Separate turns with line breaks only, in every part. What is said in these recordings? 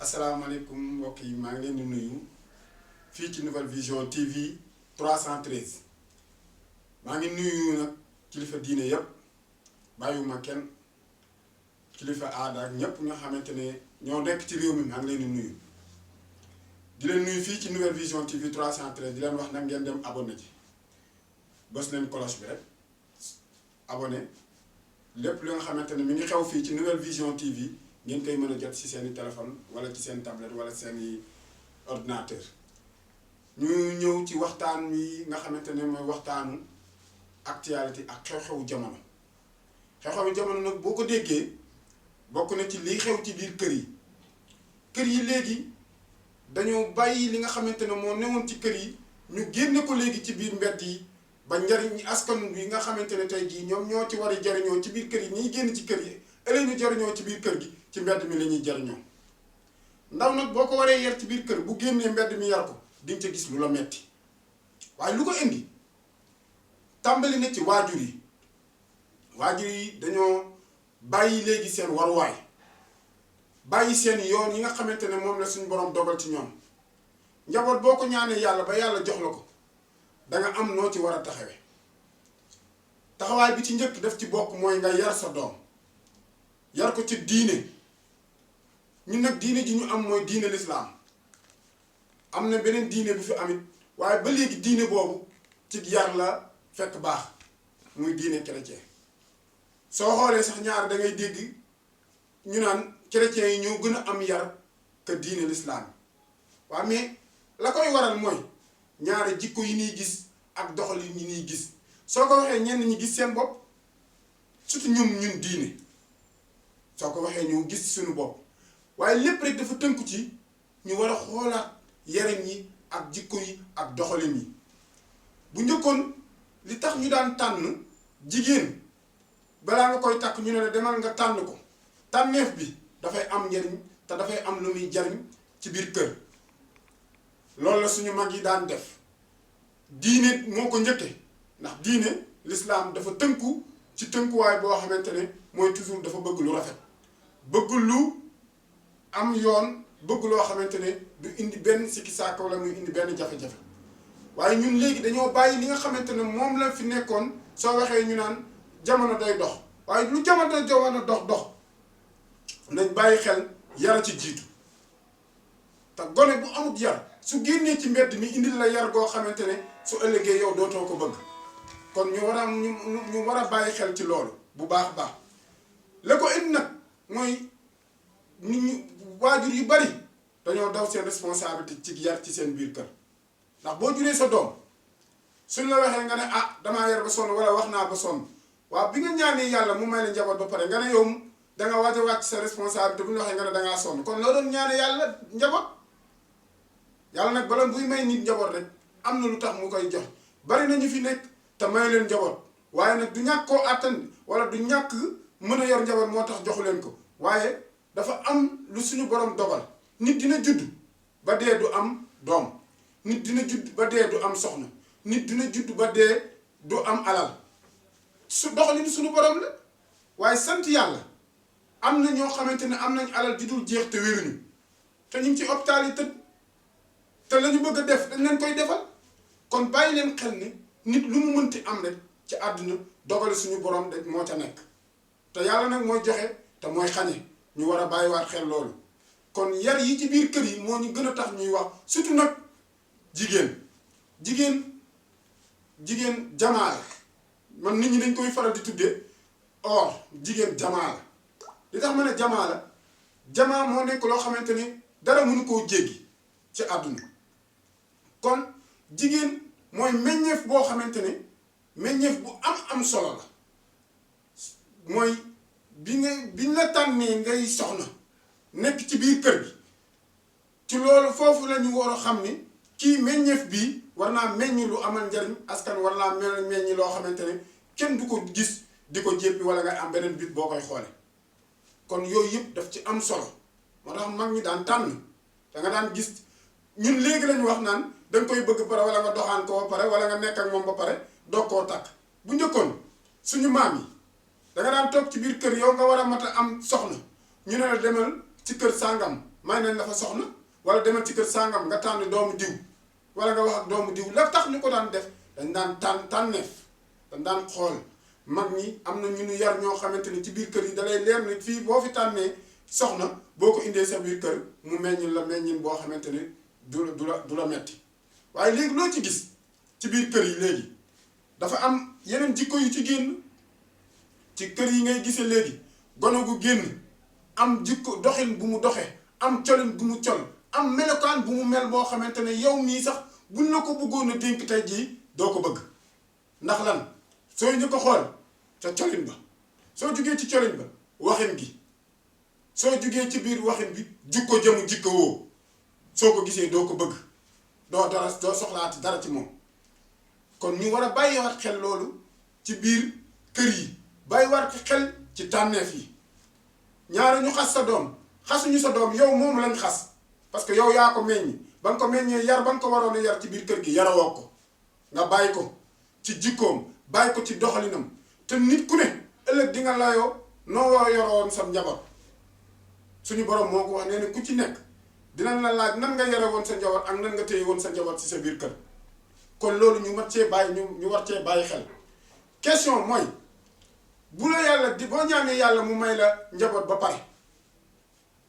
asalaamaaleykum mbokk yi maa ngi leen di nuyu fii ci Nouvelle Vision TV 313 maa ngi nuyu nag kilifa diine yépp bàyyiwuma kenn kilifa aada ak ñépp nga xamante ne ñoo nekk ci réew mi maa ngi leen di nuyu di leen nuyu fii ci Nouvelle Vision TV 313 di leen wax nag ngeen dem abonné ci bës leen cloche bi rek abonné lépp li nga xamante ne mi ngi xew fii ci Nouvelle Vision TV ngeen koy mën a jot ci seeni téléphone wala ci seen tablette wala seeni ordinateur ñu ñëw ci waxtaan wi nga xamante ne mooy waxtaanu actualité ak xew-xewu jamono xew-xewu jamono nag boo ko déggee bokk na ci liy xew ci biir kër yi léegi dañoo bàyyi li nga xamante ne moo newoon ci kër yi ñu génne ko léegi ci biir mbedd yi ba njariñ askan bi nga xamante ne tey jii ñoom ñoo ci war a jariñoo ci biir kër yi ñiy génn ci kër yi ëllëg ñu jariñoo ci biir kër gi ci mbedd mi la ñuy jariñoo ndaw nag boo ko waree yar ci biir kër bu génnee mbedd mi yar ko diñ ca gis lu la metti waaye lu ko indi tàmbali na ci waajur yi dañoo bàyyi léegi seen waruwaay bàyyi seen yoon yi nga xamante ne moom la suñu borom dogal ci ñoom njaboot boo ko ñaanee yàlla ba yàlla jox la ko danga am noo ci war a taxawe taxawaay bi ci njëkk def ci bokk mooy nga yar sa doom yar ko ci diine ñun nag diine ji ñu am mooy diine lislaam am na beneen diine bu fi amit waaye ba léegi diine boobu ci yar la fekk baax muy diine chrétien soo xoolee sax ñaar da ngay dégg ñu naan chrétiens yi ñoo gën a am yar que diine lislaam waaw mais la koy waral mooy ñaari jikko yi ñuy gis ak doxalin yi ñuy gis soo ko waxee ñenn ñi gis seen bopp surtout ñun diine soo ko waxee ñu gis suñu bopp waaye lépp rek dafa tënku ci ñu war a xoolaat yaram yi ak jikko yi ak doxalin yi bu njëkkoon li tax ñu daan tànn jigéen balaa nga koy takk ñu ne la demal nga tànn ko tànneef bi dafay am njariñ te dafay am lu muy jariñ ci biir kër loolu la suñu mag yi daan def diine moo ko njëkke ndax diine l'islam dafa tënku ci tënkuwaay boo xamante ne mooy toujours dafa bëgg lu rafet bëgg lu am yoon bëgg loo xamante ne du indi benn sikki saaka wala muy indi benn jafe-jafe waaye ñun léegi dañoo bàyyi li nga xamante ne moom la fi nekkoon soo waxee ñu naan jamono day dox waaye lu jamono dox nañ bàyyi xel yara ci jiitu te gone bu amut yar su génnee ci mbedd mi indil la yar goo xamante ne su ëllëgee yow dootoo ko bëgg kon ñu war a ñu war a bàyyi xel ci loolu bu baax baax la ko indi nag mooy nit ñu waajur yu bari dañoo daw seen responsabilité ci yar ci seen biir kër ndax boo juree sa doom suñ la waxee nga ne ah damaa yar ba sonn wala wax naa ba sonn waaw bi nga ñaanee yàlla mu may la njaboot ba pare nga ne yow danga waaj a wàcc sa responsabilité bu ñu waxee nga ne dangaa sonn kon loo doon ñaane yàlla njaboot yàlla nag bala buy may nit njaboot rek am na lu tax mu koy jox bari na ñu fi nekk te may leen njaboot waaye nag du ñàkk koo àttan wala du ñàkk mën a yor njaboot moo tax joxu leen ko waaye dafa am lu suñu borom dogal nit dina judd ba dee du am doom nit dina judd ba dee du am soxna nit dina judd ba dee du am alal su doxalin suñu borom la waaye sant yàlla am na ñoo xamante ne am nañ alal di dul jeex te wéruñu te ñu ngi ci hôpital yi te la ñu bëgg a def dañ leen koy defal kon bàyyi leen xel ni nit lu mu mënti am rek ci àdduna dogale suñu borom rek moo ca nekk te yàlla nag mooy joxe te mooy xañe ñu war a bàyyiwaat xel loolu kon yar yi ci biir kër yi moo ñu gën a tax ñuy wax surtout nag jigéen jamaa la man nit ñi dañ koy faral di tuddee or jigéen jamaa la li tax ma ne jamaa la jamaa moo nekk loo xamante ne dara mënu koo jéggi ci àdduna kon jigéen mooy meññeef boo xamante ne meññeef bu am solo la mooy biñ la tànnee ngay soxna nekk ci biir kër gi ci loolu foofu la ñu war a xam ni kii meññeef bii war naa meññ lu amal njariñ askan war naa meññ loo xamante ne kenn du ko gis di ko jéppi wala ngay am beneen bit boo koy xoole kon yooyu yëpp daf ci am solo moo tax mag ñi daan tànn da nga daan gis ñun léegi lañu wax naan danga koy bëgg pare wala nga doxaan ko ba pare wala nga nekk ak moom ba pare doog koo takk bu njëkkoon suñu maam yi danga daan toog ci biir kër yow nga war a mat a am soxna ñu ne la demal ci kër sàngam may nañ la fa soxna wala demal ci kër sàngam nga tànn doomu diw wala nga wax ak doomu diw la tax ñu ko daan def dañ daan tànneef dañ daan xool mag ñi am na ñu nu yar ñoo xamante ni ci biir kër yi dalay leer ni fii boo fi tànnee soxna boo ko indee sa biir kër mu meññin la meññin boo xamante ni du la metti waaye léegi loo ci gis ci biir kër yi léegi dafa am yeneen jikko yu ci génn ci kër yi ngay gisee léegi gone gu génn am jikko doxin bu mu doxee am colin bu mu col am melokaan bu mu mel boo xamante ne yow mii sax buñ la ko bëggoon a dénk tey jii doo ko bëgg ndax lan sooy ñu ko xool ca colin ba soo jugee ci colin ba waxin gi soo jugee ci biir waxin bi jikko jëmu jikko woo soo ko gisee doo ko bëgg doo soxlaati dara ci moom kon ñu war a bàyyiwaat xel loolu ci biir kër yi bàyyiwaat xel ci tànneef yi ñaare ñu xas sa doom xasuñu sa doom yow moom lañ xas parce que yow yaa ko meññi ba nga ko meññee yar ba nga ko waroon a yar ci biir kër gi yarawoo ko nga bàyyi ko ci jikkoom bàyyi ko ci doxalinam te nit ku ne ëllëg di nga layoo noo war a yoroon sa njaboot suñu borom moo ko wax nee na ku ci nekk dinañ la laaj nan nga yore woon sa njaboot ak nan nga téye woon sa njaboot ci sa biir kër kon loolu ñu mat cee bàyyi ñu war cee bàyyi xel question mooy bu la yàlla di boo ñaanee yàlla mu may la njaboot ba pare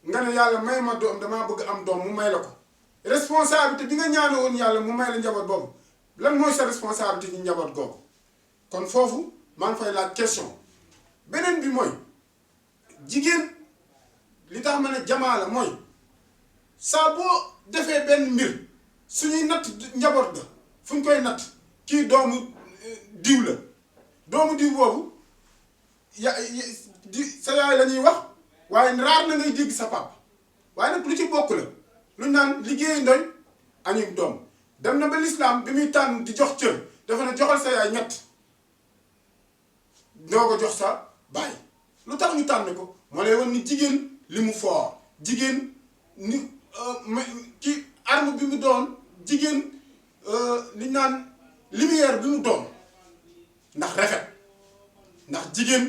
nga ne yàlla may ma doom damaa bëgg am doom mu may la ko responsabilité bi nga ñaane woon yàlla mu may la njaboot boobu lan mooy sa responsabilité ci njaboot googu kon foofu maa ngi fay laaj question beneen bi mooy jigéen li tax ma ne jamaa la mooy saa boo defee benn mbir suñuy natt njaboot ga fu ñu koy natt kii doomu diw la doomu diw boobu sa yaay la ñuy wax waaye raar na ngay dégg sa papa waaye nag lu ci bokk la lu naan liggéeyu ndoy añub doom dem na ba lislaam bi muy tànn di jox cër dafa ne joxal sa yaay ñett doo ko jox sa baay lu tax ñu tànn ko moo lay wan ni jigéen li mu foor jigéen ni ci arme bi mu doon jigéen li naan lumière bi mu doon ndax rafet ndax jigéen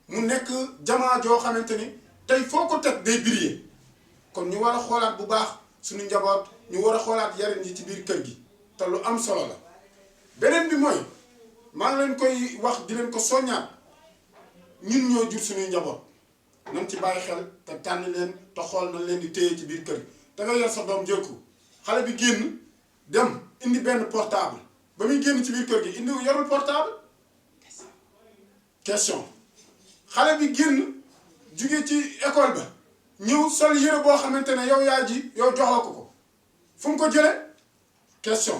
mu nekk jamaa joo xamante ni tey foo ko teg day briller kon ñu war a xoolaat bu baax suñu njaboot ñu war a xoolaat yarin yi ci biir kër gi te lu am solo la beneen bi mooy maa ngi leen koy wax di leen ko soññaat ñun ñoo jur suñuy njaboot nañ ci bàyyi xel te tànn leen te xool nañ leen di téye ci biir kër gi da nga yor sa doom jël ko xale bi génn dem indi benn portable ba muy génn ci biir kër gi indi yorul portable question xale bi génn jóge ci école ba ñëw sol yére boo xamante ne yow yaa ji yow joxoo ko fu mu ko jële question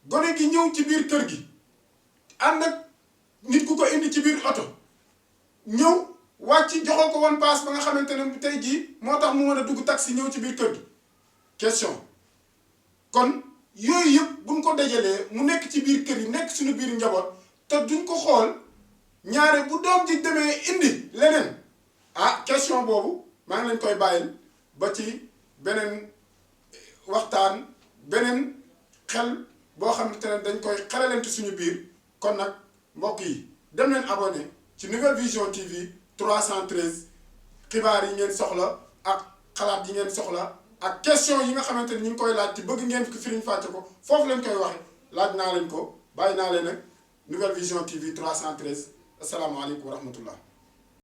gone gi ñëw ci biir kër gi ànd ak nit ku ko indi ci biir oto ñëw wàcc joxoo ko woon paas ba nga xamante ne tey jii moo tax mu mën a dugg taxi ñëw ci biir kër gi question kon yooyu yëpp buñ ko dajalee mu nekk ci biir kër yi nekk suñu biir njaboot te duñ ko xool ñaare bu doom ji demee indi leneen ah question boobu maa ngi leen koy bàyyil ba ci beneen waxtaan beneen xel boo xamante ne dañ koy xelalante suñu biir kon nag mbokk yi dem leen abonné ci Nouvelle Vision TV 313 xibaar yi ngeen soxla ak xalaat yi ngeen soxla ak question yi nga xamante ne ñu ngi koy laaj ci bëgg ngeen ko firiñ fàcce ko foofu lañ koy waxe laaj naa leen ko bàyyi naa leen nag Nouvelle Vision TV 313 asalaamaaleykum wa rahmatullah